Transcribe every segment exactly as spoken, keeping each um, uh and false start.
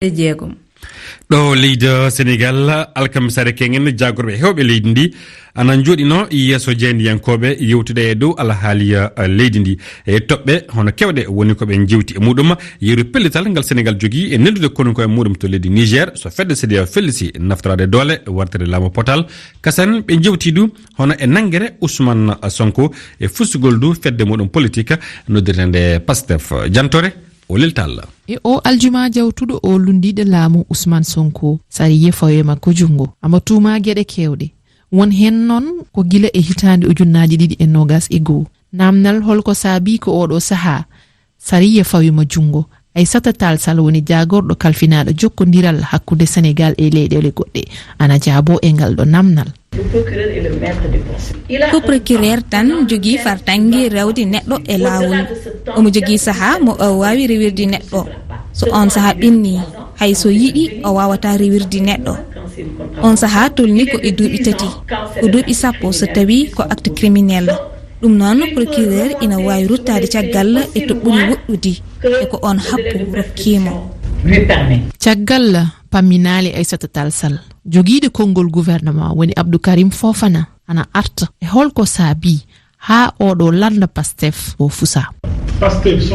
e jeegom. Ɗo leydi Senegal, alkamisaare keŋen jaagorɓe heewɓe leydi ndi ana njooɗino yeeso jaayndiyankooɓe yewtude e dow alhaali, eh, leydi ndi. E toɓɓe hono keewɗe woni ko ɓe njewti e muɗum, yeru pellital ngal Senegal jogii e neldude konunkooɓe muɗum to leydi Niger, so fedde C D A O fellisi naftoraade doole wartere laamu potal, kasen ɓe njewti du hono e nanngere Ousmane Sonko e fusugol du fedde muɗum politik noddirteende Pastef. Jantore o leltal. E o aljuma jawtuɗo o lunndiiɗo laamu Ousmane Sonko, sariya fawi e makko junngo. Ama tuuma geɗe keewɗe. Won heen noon ko gila e hitaande ujunnaaji ɗiɗi e noogas e goo. Naamnal holko saabii ko oɗo sahaa sariya fawi mo junngo? Aissata Tall Sall woni jaagorɗo kalfinaaɗo jokkondiral hakkunde Senegal e leyɗeele goɗɗe. Ana jaabo e ngal ɗo naamnal. Ko procureur tan jogii fartaŋŋe rewde neɗɗo e laawol. Omo jogii sahaa mo o waawi rewirde neɗɗo. So oon sahaa ɓennii, hay so yiɗi, o waawataa rewirde neɗɗo. Oon sahaa tolni ko e duuɓi tati. Ko duuɓi sappo so tawii ko acte criminel. Ɗum noon, procureur ina waawi ruttaade caggal e to ɓuri woɗɗude, e ko oon happu rokkii mo. Caggal pamminaali Aissata Tall Sall, jogiiɗo konngol gouvernement woni Abdou Karim Fofana ana arta e holko saabii haa oɗo lannda Pastef o fusa. Pastef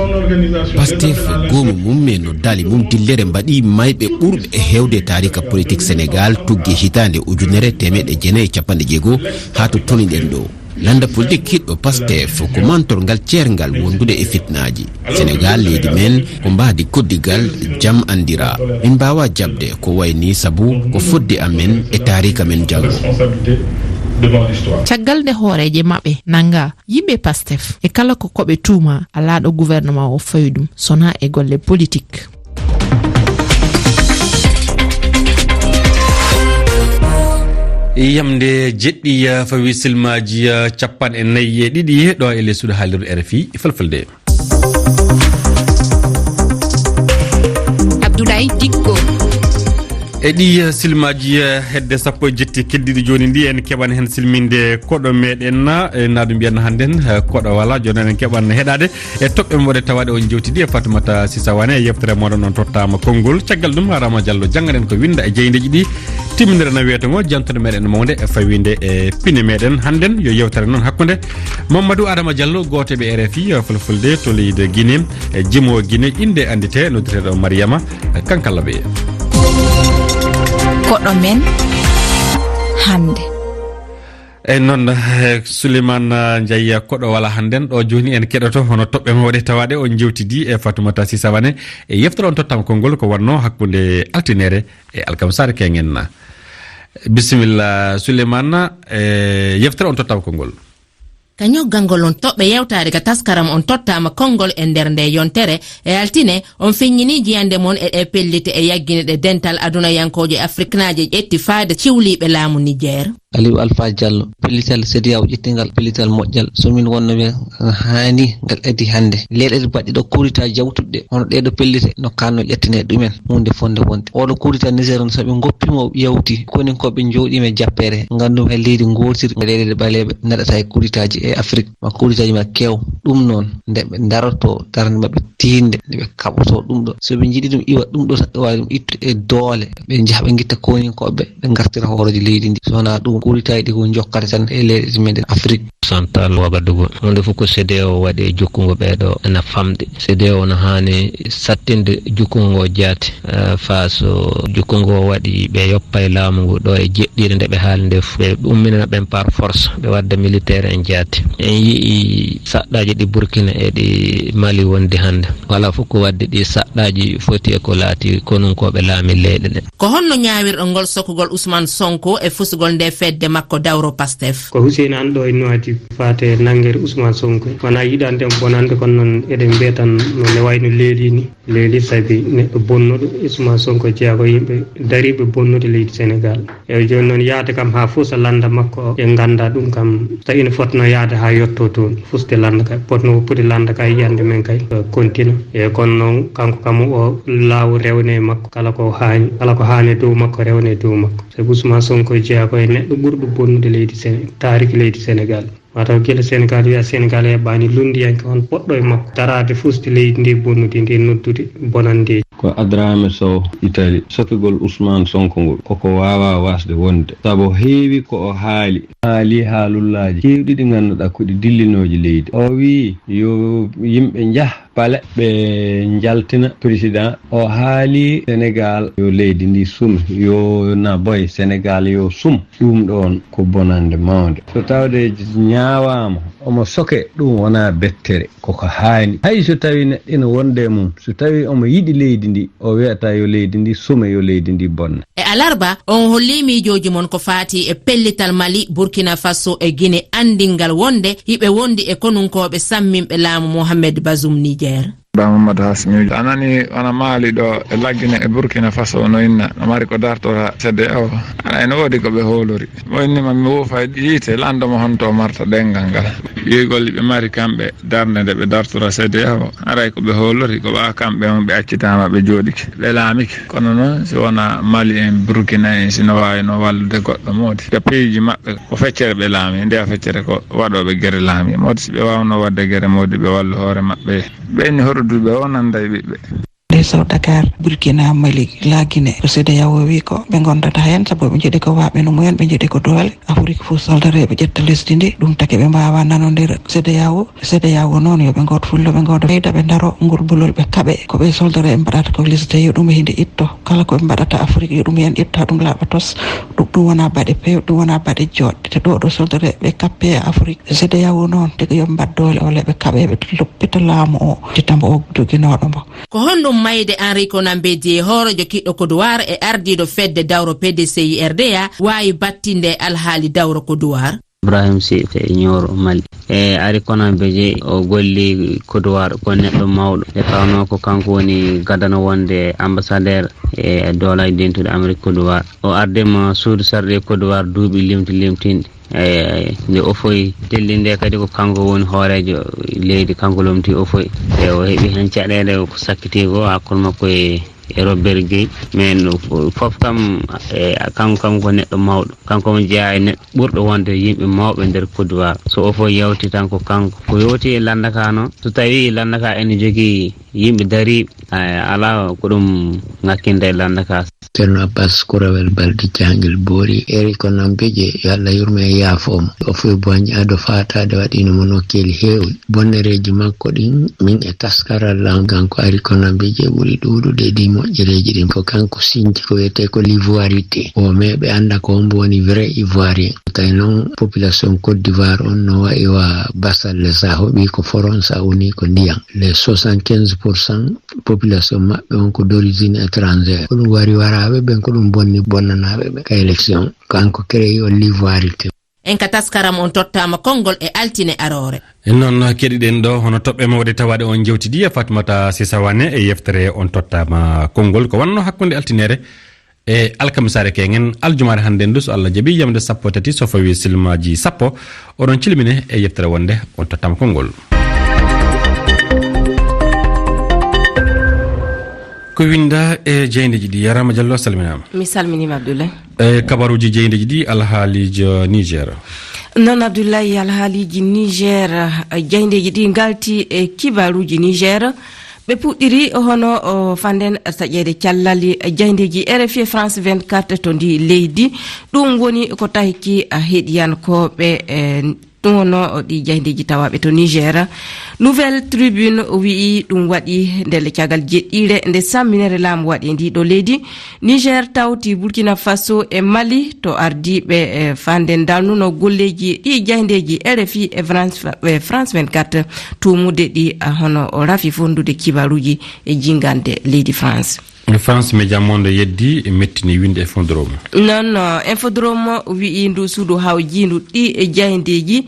goomu mum e noddaali mum dillere mbaɗi mayɓe ɓurɓe heewde taarika politik Senegal tuggi hitaande ujunere teemeɗɗe jeenayi e capanɗe jeego haa to toniɗen ɗo. Lannda politik kiɗɗo Pastef ko mantorgal ceerngal wondude e fitnaaji. Senegal, leydi men, ko mbaadi koddigal, jam anndira. Min mbaawaa jaɓde ko wayi nii sabu ko fodde amen e taarika men janngo. Caggal nde hooreeje maɓɓe nannga yimɓe Pastef e kala ko ko ɓe tuuma alaa ɗo gouvernement o fawi ɗum, sonaa e golle politik. Yamde jeɗɗi, eh, fawi silmaaji, eh, capanɗe nayi e ɗiɗi ɗo e ley suudu haalirde R F I Fulfulde. Abdoulaye Dicko. E ɗi, eh, silmaaji, eh, hedde sappo e jetti keddiiɗi jooni ndi, en keɓan heen silminde koɗo meɗen, eh, na ɗum mbiyan hannden, eh, koɗo wala, jooni en keɓan heɗaade e toɓɓe mo waɗe tawaade on jewtidi e Fatoumata Sisa Wane e yeftere moɗon on tottaama konngol. Caggal ɗum, Adama Diallo jannganen ko winnda e jeyndeeji ɗi. Timminere na weeto ngo, jantude meɗen mawnde e fawinde e pine meɗen. Hannden yo yewtere noon hakkunde Mamadou Adama Diallo, gooto e ɓe R F I, eh, Fulfulde to leydi Guinée, e jimo Guinée, innde anndite, noddeteeɗo Mariama, eh, Kankalla Beye. Koɗo men hannde. Eyi noon, eh, Souleymane, eh, Ndiaye, koɗo wala hannden ɗo jooni en keɗoto hono toɓɓe mo waɗe tawaade on jewtidi e Fatoumata Sisa Wane e yeftere on tottama konngol ko wonno hakkunde altinere e alkamsaare keŋen na. Bisimilla, Souleymane, eh, yeftere on tottama konngol. Ka ñoggangol on toɓɓe yewtaade ka taskaram on tottaama konngol e nder nde yontere e altine, on feññini jiyannde mon e ɗe pellite e yaggine ɗe dental adunayankooje afriknaaje ƴetti faade ciwliiɓe laamu Niger. Aliou Alpha Diallo, pellital C D A O ƴettingal, pellital moƴƴal. So min wonno ɓe haani ngal adi hannde. Leyɗe baɗɗe ɗo kurita jawtuɗe, hono ɗee ɗo pellite no kanno ƴettine ɗumen huunde fonde wonde. Oɗo kurita Niger on, so ɓe ngoppi mo yawti, koni ko ɓe jooɗi me jappere, ngandum hay leydi gootiri, leyɗe ɓaleeɓe naɗata e kuritaji e Afrique, ma kuritaji ma kew. Ɗum noon, nde ɓe daroto darnde maɓɓe tiinde, nde ɓe kaɓoto ɗum ɗo. So ɓe njiɗi ɗum iwa ɗum ɗo, tan ɓe waawi ɗum ittude e doole. Ɓe njaha ɓe ngitta koninkoɓe, ɓe ngartira hooroji leydi ndi. So wonaa ɗum, kuritaji ɗi ko jokkata tan e leyɗe meɗen Afrique. Santal Wagadugu. Hunde fof ko C D A O waɗi e jokkungo ɓeeɗo ena famɗi. C D A O no haani sattinde jokkungo ngo jaati, eh, faa so jokkungo o waɗi ɓe yoppa e laamu ngu ɗo e jeɗɗiire nde ɓe haali nde fof. Ɓe umminana ɓen par force, ɓe wadda militaire en jaati. En yi'i saɗɗaaji ɗi Burkina e ɗi Mali wondi hannde. Walaa fof ko waddi ɗi saɗɗaaji foti e ko laati konunkooɓe laami leyɗe ɗe. Ko honno ñaawirɗon ngol sokugol Ousmane Sonko e fusugol nde fedde makko dawro Pastef? Ko Hussein Anne ɗo e Nouadhibou, faate nanngere Ousmane Sonko. Wonaa yiɗande mo bonande, kono noon eɗen mbiya tan no ne wayno leeli ni. Leeli sabi neɗɗo bonnuɗo, Ousmane Sonko jeyaa ko yimɓe dariiɓe bonnude leydi Senegal. Eewa, jooni noon, yahde kam haa fusa lannda makko o, en nganndaa ɗum kam, tawi ina fotnoo yahde haa yottoo toon, fusde lannda ka, fotnoo woppude lannda ka, yiyande men kay, eh, kontina. E kono noon, kanko kam o laawo rewne e makko, kala ko haani, kala ko haani e dow makko, rewne e dow makko. Sabu Ousmane Sonko jeyaa ko e neɗɗo ɓurɗo bonnude leydi Sen-, taariki leydi Senegal. Mataw gila Senegal wiya Senegal heɓaani lunndiyanke on poɗɗo e makko daraade fusde leydi ndi, bonnude ndi, noddude bonanndeeji. Ko Adrame Sow Itali, sokigol Ousmane Sonko ngol koko waawaa waasde wonde, sabu heewi ko o haali. Haali haalullaaji keewɗi ɗi ngannduɗaa ko ɗi dillinooji leydi. O wiyi yo yimɓe njah pale ɓe njaltina président. O haali Sénégal yo leydi ndi sume, yo naboy Sénégal yo sum. Ɗum ɗoon ko bonannde mawnde. So tawde ñaawaama omo soke, ɗum wonaa bettere, koko haani. Hay so tawii neɗɗo ina wonde e mum, so tawii omo yiɗi leydi ndi, o wiyata yo leydi ndi sume, yo leydi ndi bonne. E alarba, on holli miijooji mon ko faati e pellital Mali, Burkina Faso e Gine anndingal wonde hiɓe wondi e konunkooɓe samminɓe laamu Mohamed Bazoum Niger. Ba Mamadou Hasmi, a nani wona Mali ɗo e Lagine e Burkina Faso no inna, no mari ko dartora C D A O. Ana ene woodi ko ɓe hoolori. Mo inni ma mi wuufa yiite, lanndo mo honto marta ɗenngal ngal. Yiigol ɓe mari kamɓe darnde nde ɓe dartora C D A O. Aray ko ɓe hoolori, ko ɓa kamɓe on ɓe accitaama ɓe jooɗike, ɓe laamike. Kono noon, si wona Mali en, Burkina en, si no waawi no wallude goɗɗo moodi. Ka peeji maɓɓe, ko feccere ɓe laami, nde a feccere ko waɗooɓe gere laami. Moodi si ɓe waawno waɗde gere moodi, ɓe wallu hoore maɓɓe. Ɓe inni hoɗo duuɓi o nanda e ɓiɓɓe. Nde Sow Dakar, Burkina, Mali, Lagine, ko C D A O wi ko ɓe ngondata heen, sabu ɓe njeɗi ko waaɓe no mumen, ɓe njeɗi ko doole. Afrik fof soldere ɓe ƴetta lesdi ndi, ɗum taki ɓe mbaawa nanondir C D A O. C D A O noon yo ɓe ngoot fullo, ɓe ngooda fayda, ɓe ndaro ngol bolol, ɓe kaɓe ko ɓe soldere ɓe mbaɗata ko lesdi, yo ɗum hende itto. Kala ko ɓe mbaɗata Afrik, yo ɗum heen itto, haa ɗum laaɓa tos. Ɗum, ɗum wona baɗe peewɗe, ɗum wona baɗe jooɗɗe. Te ɗo, ɗo soldere ɓe kappe e Afrik. C D A O noon, tigi yo ɓe mbaɗ doole, walla ɓe kaɓe, ɓe loppita laamu o, te tamba o joginooɗo mo. Ko honɗum mayde Henri Konan Bédié, hooreejo kiɗɗo Kodowar e ardiiɗo fedde dawro P D C I R D A, waawi battinde e alhaali dawro Kodowar? Ibrahim Sy e Nioro, Mali. E Henri Konan Bédié, o golli Kodowar ko neɗɗo mawɗo. E tawno ko kanko woni gadano wonde ambassadeur e Doolaaji Dentuɗi Amérique Kodowar. O ardima suudu sarɗi Kodowar duuɓi limti limtinɗi. E nde o foyi tellinde kadi ko kanko woni hooreejo leydi, kanko lomti o foyi. E o heɓi heen caɗeele ko sakkiti ko hakkunde makko e, e Robert Gueye. Men fof kam, e kanko, kanko ko neɗɗo mawɗo. Kanko mo jeyaa e neɗɗo ɓurɗo wonde yimɓe mawɓe nder Kodowar. So o fof yawti tan ko kanko. Ko yowti e lannda ka noon, so tawi lannda ka ene jogii yimɓe dariiɓe, ay, alaa ko ɗum ŋakkinde e lannda ka. Ceerno Abbas Kurawel Balde Jahngel Boori, Henri Konan Bédié, yo Allah yurmo e yaafo mo. O fof boñ ado faataade waɗino mo nokkeeli heewɗi. Bonnereeji makko ɗin, min e taskaral lan, kanko Henri Konan Bédié ɓuri ɗuuɗude e ɗi moƴƴereeji ɗin. Ko kanko sinci ko wiyetee ko l'ivoirité. O meeɓe annda ko hombo woni vrai ivoirien. Tawi noon population Côte d'Ivoire on no wayi wa basalle, sa hoɓi ko foron, sa woni ko ndiyam. Les soixante-quinze pour cent population maɓɓe on ko d'origine étrangère. Ko ɗum wari waraaɓe ɓen, ko ɗum bonni bonnanaaɓe ɓe ka élection. Kanko créé o l'ivoirité. En ka taskaram on tottaama konngol e altine aroore. E noon keɗiɗen ɗo, hono toɓɓe mawɗe tawaaɗe on jewtidi e Fatmata Sisa Wane e yeftere on tottaama konngol. Ko wanno hakkunde altinere e alkamisaare keŋen aljumaare hannde ndu, so Allah jaɓi, yamde sappo tati so fawi silmaaji sappo. Oɗon cilmine e yeftere wonde on tottaama konngol. Ko winda e jeyndeji ɗi, Yarama Diallo, salminaama. Mi salminiima, Abdoulaye. E kabaruuji jeyndeji ɗi, alhaalijo Niger. Noon, Abdoulaye, alhaaliiji Niger, jeyndeji ɗi ngalti e kibaruuji Niger. Ɓe puɗɗiri hono o fannden taƴeede callali jeyndeji R F I e France vingt-quatre to ndi leydi. Ɗum woni ko tahi ki heɗiyankooɓe, e, ɗum wonno ɗi jeyndeji tawaaɓe to Niger. Nouvelle Tribune wi'i ɗum waɗi ndelle caggal jeɗɗiire nde samminere laamu waɗi e ndi ɗo leydi. Niger tawti Burkina Faso e Mali to ardiiɓe, e, fannden dalnuno golleeji ɗi jeyndeji R F I e France, e France vingt-quatre tumude ɗi, a, hono o rafi fondude kibaruuji e jingande leydi France. France Média Monde yeddi e mettini winde Infodrome. Noon, Infodrome wi'i ndu suudu hawjiindu ɗi e jeyndeji.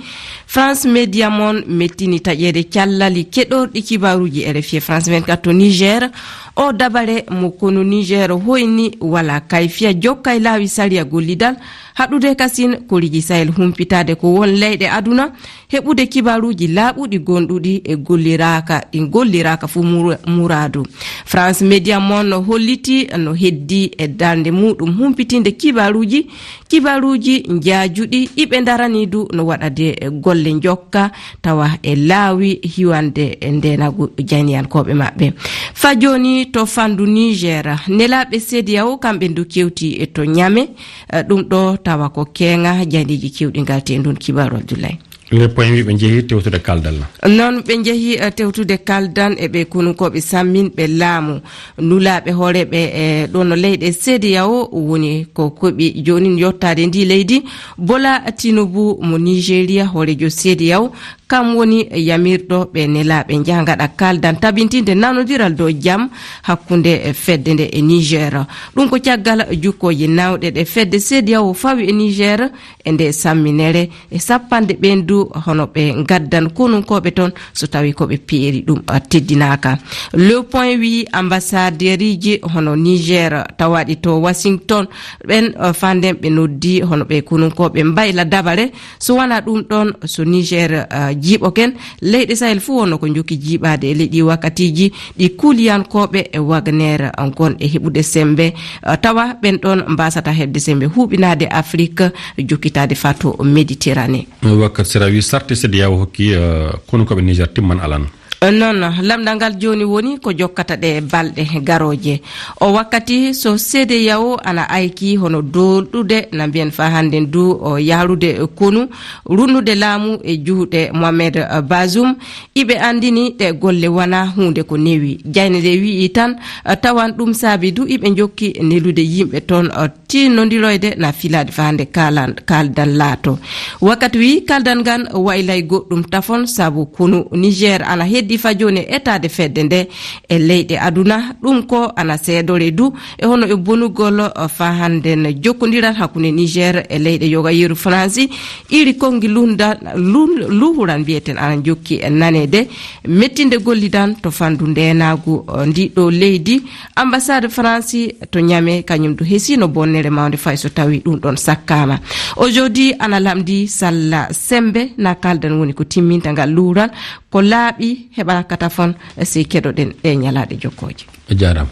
France Média Monde mettini taƴeede callali keɗorɗi kibaruuji R F I e France vingt-quatre to Niger. O dabare mo konu Niger hoyni wala kayfiya, jokka e laawi sariya gollidal, haɗude kasin ko liji Sahel humpitaade ko won leyɗe aduna, heɓude kibaruuji laaɓuɗi gonɗuɗi e golliraaka, ɗi golliraaka fuu mura-, muraadu. France Média Monde holliti no heddi e darnde muɗum humpitinde kibaaruuji, kibaaruuji njaajuɗi ɗi ɓe ndarani du no waɗade golle njokka tawa e laawi hiwande e ndeenagu jayniyankooɓe maɓɓe. Fa jooni to fandu Niger, nelaaɓe C D A O kamɓe du kewti e to Niamey, eh, ɗum ɗo tawa ko keeŋa jaydiiji kewɗi ngalti e ndun kibaaru Abdoulaye. Le point wi ɓe njehi tewtude kaldal na. Noon ɓe njehi, eh, tewtude kaldan e ɓe konunkooɓe samminɓe laamu. Nulaaɓe hooreeɓe, eh, ɗo no leyɗe C D A O woni ko koɓi jooni yottaade ndi leydi. Bola Tinubu mo Nigeria, hooreejo C D A O, kam woni yamirɗo ɓe nelaaɓe njaha ngaɗa kaldan tabintinde nanodiral dow jam hakkunde, eh, fedde nde e Niger. Ɗum ko caggal jukkooje nawɗe ɗe fedde C D A O fawi e Niger e nde samminere e sappande ɓeen du hono ɓe ngaddan konunkooɓe toon so tawii ko ɓe peeri ɗum, ah, teddinaaka. Le Point wi ambassadeur iji hono Niger tawaaɗi to Washington ɓen, ah, fanden ɓe noddi hono ɓe konunkooɓe mbayla dabare. So wonaa ɗum ɗoon, so Niger, ah, jiiɓoken, leyɗe Sahel fuu wonno ko njokki jiiɓaade e leyɗi wakkatiiji ɗi kuuliyankooɓe e Wagner gonɗe heɓude semmbe, ah, tawa ɓen ɗoon mbaasata heɓde semmbe huuɓinaade Afrik, jokkitaade faa to Méditerranée. Wakkati sera wi sarti C D A O hokki, eh, kono ko ɓe Niger timman alan. Noon, lamndal ngal jooni woni ko jokkata ɗe balɗe garooje. O wakkati so C D A O ana ayki hono doolɗude, na mbiyen faa hannden du o yahrude konu, runnude laamu e juuɗe Mohamed Bazoum, iɓe anndini ɗe golle wonaa huunde ko newi. Jayne nde wi'i tan, tawan ɗum saabi du iɓe njokki nelude yimɓe toon, tiinnondiroyde na filaade faa hannde kaalan-, kaaldan laato. Wakkati wi kaaldan ngan waylay goɗɗum tafon sabu konu Niger ana heddi faa jooni etaade fedde nde e leyɗe aduna. Ɗum ko ana seedore du e hono e bonugol, uh, faa hannden jokkondiral hakkunde Niger e leyɗe yoga yeru Faransi iri konngi lunda-, lun-, luhuran mbiyeten ana jokki e naneede mettinde gollidan to fandu ndeenaagu, uh, ndi ɗo leydi. Ambassade Faransi to Niamey, kañum du hesino bonnere mawnde fay so tawi ɗum ɗon sakkaama. O jodi ana lamdi salla sembe na kaldan woni ko timminta ngal luural, ko laaɓi heɓa katafon, sey keɗoɗen ɗe ñalaaɗe jokkooje. A jaaraama.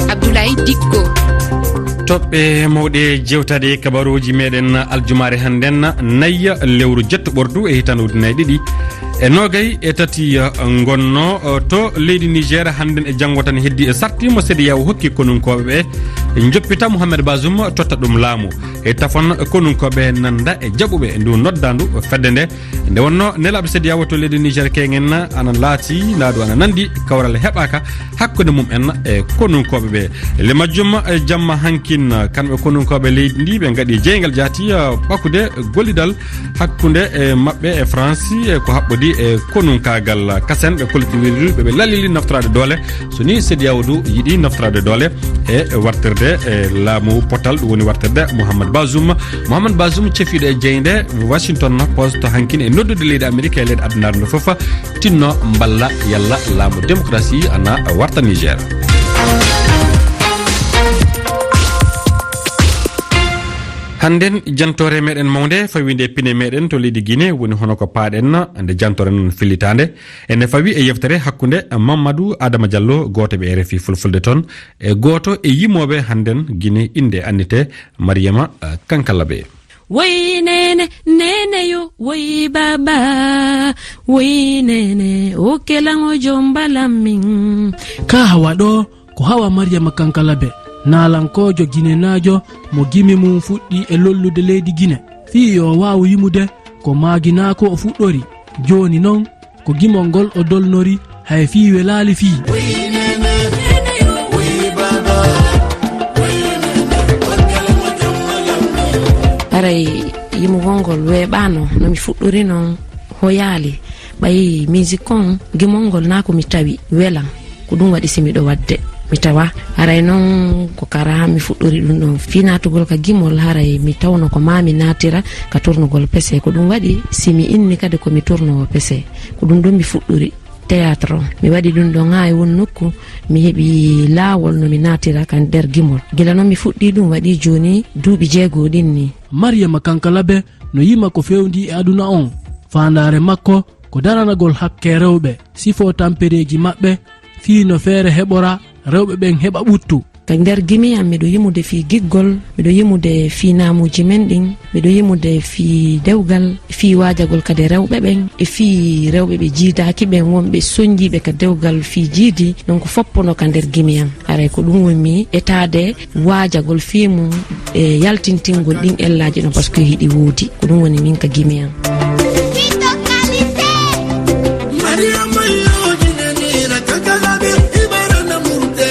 Abdoulaye Dikko. Toɓɓe mawɗe jewtaade kabaruuji meɗen aljumaare hannden, nayi lewru jetto ɓordu e hitaande ujunnaji ɗiɗi e noogay e tati, eh, ngonno, eh, to leydi Niger, hannden e janngo tan heddi e sarti mo C D A O hokki konunkooɓe ɓe, njoppita Mohamed Bazoum, totta ɗum laamu. E tafon konunkooɓe nannda e jaɓuɓe ndu noddaandu fedde nde. Nde wonno nelaaɓe C D A O to leydi Niger keŋen ana laati, ndaa du ana nanndi kawral heɓaaka hakkunde mum en e konunkooɓe ɓe. Le majjum, eh, jamma hankin, eh, kamɓe konunkooɓe leydi ndi ɓe ngaɗi jeyngal jaati, eh, ɓakude gollidal hakkunde, eh, maɓɓe e France, eh, ko haɓɓodi e konunkaagal kasen ɓe kolliti wiri ɓe ɓe lalili naftoraade doole. So ni C D A O du yiɗi naftoraade doole e wartirde e laamu potal, ɗum woni wartirde Mohamed Bazoum. Mohamed Bazoum cefiiɗo e jeynde Washington Post hankin e noddude leydi Amerika e leyɗe addunaare nde fof tinno mballa yalla laamu démocratie ana warta Niger. Hannden jantoore meɗen mawnde fawinde pine meɗen to leydi Guinée woni hono ko paaɗen nde jantoore non fillitaande. Ene fawi e yewtere hakkunde Mamadou Adama Diallo, gooto ɓe R F I Fulfulde toon, e gooto e yimooɓe hannden Guinée, innde annite Mariama, eh, Kankalabe. Woy neene, neene yo, woy baaba, woy neene, o kelan o jombalan min. Ka hawa ɗo, ko hawa Mariama Kankalabe, naalankoojo ginenaajo mo gimi mum fuɗɗi e lollude leydi Gine. Fii yo waawu yimude, ko maaginaako o fuɗɗori. Jooni non, ko gimol ngol o dolnori, hay fii welaali fii. Haray yimugol ngol weeɓaano, no mi fuɗɗori non hoyaali. Ɓay musique on, gimol ngol naa ko mi tawi welan. Ko ɗum waɗi si miɗo waɗde, mi tawa. Haray non ko kara mi fuɗɗori ɗum ɗon. Fii naatugol ka gimol, haray mi tawno ko maa mi naatira ka turnugol pese. Ko ɗum waɗi si mi inni kadi ko mi turnoowo pese. Ko ɗum ɗon mi fuɗɗori théâtre on. Mi waɗi ɗum ɗon haa e won nokku, mi heɓi laawol no mi naatira ka nder gimol. Gila non mi fuɗɗii ɗum waɗi jooni duuɓi jeego ɗin ni. Mariama Kankalabe no yima ko fewndi e aduna on. Faandaare makko ko daranagol hakke rewɓe, sifo tampereeji maɓɓe, fii no feere heɓora rewɓe ɓen heɓa ɓuttu. Ka nder gimi am, miɗo yimude fii giggol, miɗo yimude fii naamuuji men ɗin, miɗo yimude fii dewgal, fii waajagol kadi rewɓe ɓen, e fii rewɓe ɓe jiidaaki ɓen, wonɓe sonjiiɓe ka dewgal fii jiidi. Donc, foppuno ka nder gimi am. Haray ko ɗum woni mi etaade waajagol fii mum e yaltintingol ɗin ellaaji ɗon, parce que hiɗi woodi. Ko ɗum woni min ka gimi am. Mariama yojinanira kankalabe ibarana murte.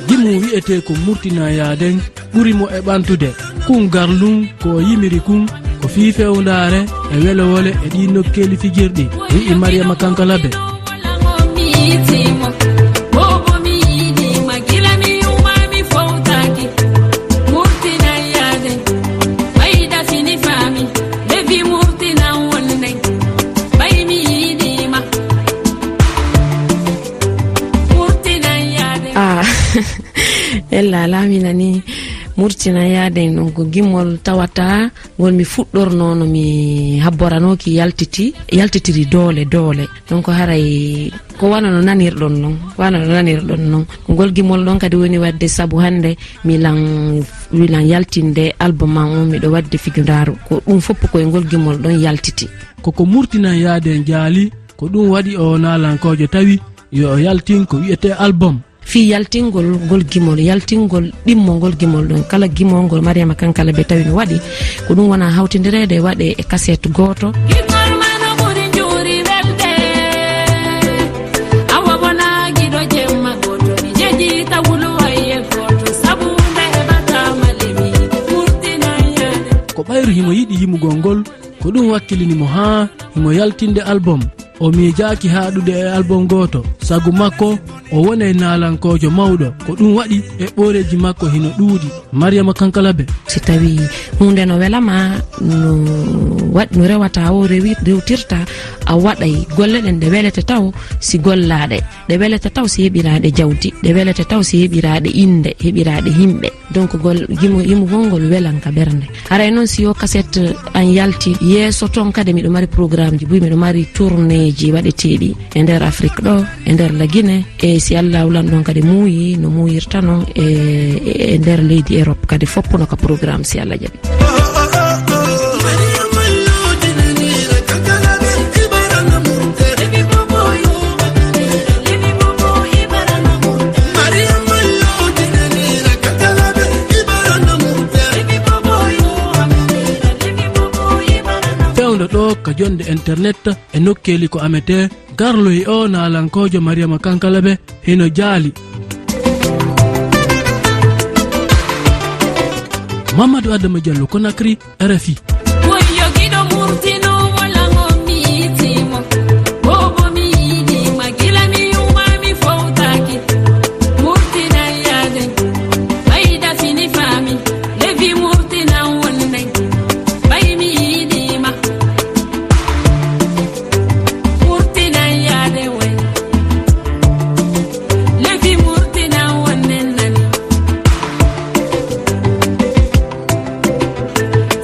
Gimu wi'etee ko Murtina Yaaden ɓuri mo e ɓantude. Kun garlun ko o yimiri kun ko fii fewndaare e welewole e ɗii nokkeeli fijirɗi, wi'i Mariama Kankalabe. Ah, ella laamina ni Murtina Yaaden ɗon ko gimol tawata ngol mi fuɗɗornoono, mi habboranooki yaltiti, yaltitiri doole, doole. Donc haray ko wano no nanirɗon non, wano no nanirɗon non. Ko ngol gimol ɗon kadi woni waɗde sabu hannde mi lan, mi lan yaltinde album am on, miɗo waɗde fijundaaru. Ko ɗum fof ko e ngol gimol ɗon yaltiti. Koko Murtina Yaaden jaali, ko ɗum waɗi o naalankoojo tawi yo o yaltin ko wi'etee album. Fii yaltingol ngol gimol, yaltingol ɗimmo ngol gimol ɗon, kala gimol ngol Mariama Kankalabe tawi no waɗi, ko ɗum wona hawtindireede waɗe e kaset gooto. Gimol ma no ɓuri njuuri welde. Awa wona giɗo jemma gooto, mi jeji tawulu waye gooto, sabu nde heɓataama lemi, Murtina Yaaden. Ko ɓayru himo yiɗi yimugol ngol, ko ɗum wakkilini mo haa himo yaltinde album. O miijaaki haaɗude e album gooto. Sagu makko, o wonay naalankoojo mawɗo. Ko ɗum waɗi eɓɓooreeji makko hino ɗuuɗi. Mariama Kankalabe. Si tawii huunde no wela ma, no waɗ-, no rewata o rewi-, rewtirta, a waɗay golle ɗen ɗe welete taw si gollaaɗe, ɗe welete taw si heɓiraaɗe jawdi, ɗe welete taw si heɓiraaɗe innde, heɓiraaɗe yimɓe. Donc, gol-, yimu-, yimugol ngol welan ka ɓernde. Haray noon, si yo kaset an yalti, yeeso toon kadi miɗo mari programmeji buy, miɗo mari tournéeji waɗeteeɗi e nder Afrik ɗo, e nder la Guinée. E si Allah hawlan ɗon kadi muuyi, no muuyirta noon e, e, e nder leydi Europe kadi, foppuno ka programme si Allah jaɓi. Fewndo ɗo ka jonde internet e nokkeeli ko ametee, garloyi o naalankoojo Mariama Kankalabe hino jaali. Mamadou Adama Diallo, Conakry, R F I. Woyyo giɗo murtino wala mo miitimo. Bobo mi yiɗi ma gila mi yuma mi fowtaki. Murtina yaden. Bayda fini fami. Levi murtina wonne. Bay mi yiɗi ma. Murtina yaade way. Levi murtina wonnen nani.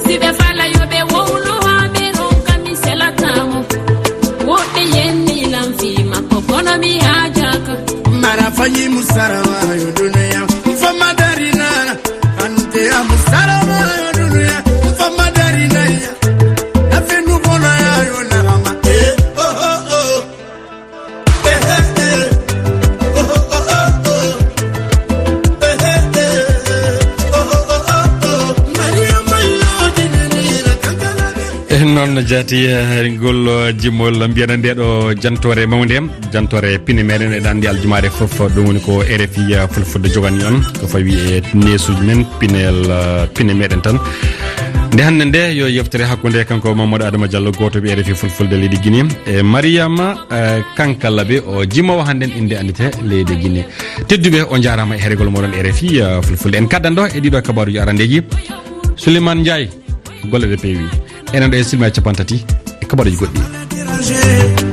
Si ɓe fala yo ɓe wowlu haa ɓe ronka mi selatamo. Woɓɓe yenni lan fii makko kono mi haajaka. Mara fanyi musara wa yo dunia. Mfama darina. Ante ya musara wa yo dunia. Mfama darina ya. Eh, noon jaati, eh, ngol, eh, jimol mbiyana nde ɗo jantoore mawnde, jantoore pine meɗen e ɗan ndi aljumaare fof, ɗum woni ko R F I, eh, Fulfulde jogani on, ko fawi e neesuji men, pinel, eh, pine meɗen tan. Nde hannde nde yo yewtere hakkunde kanko Mamadou Adama Diallo, gooto ɓe R F I Fulfulde leydi Guinée, e Mariama, eh, Kankalabe, o jimowo hannden innde anndite leydi Guinée. Tedduɓe, on njaaraama e heɗegol moɗon R F I, eh, Fulfulde. En kaddan ɗo e ɗiɗo kabaaruji arandeeji. Souleymane Ndiaye, golle ɗe peewi. Enen ɗo e silma e capantati e kabaaruji goɗɗi.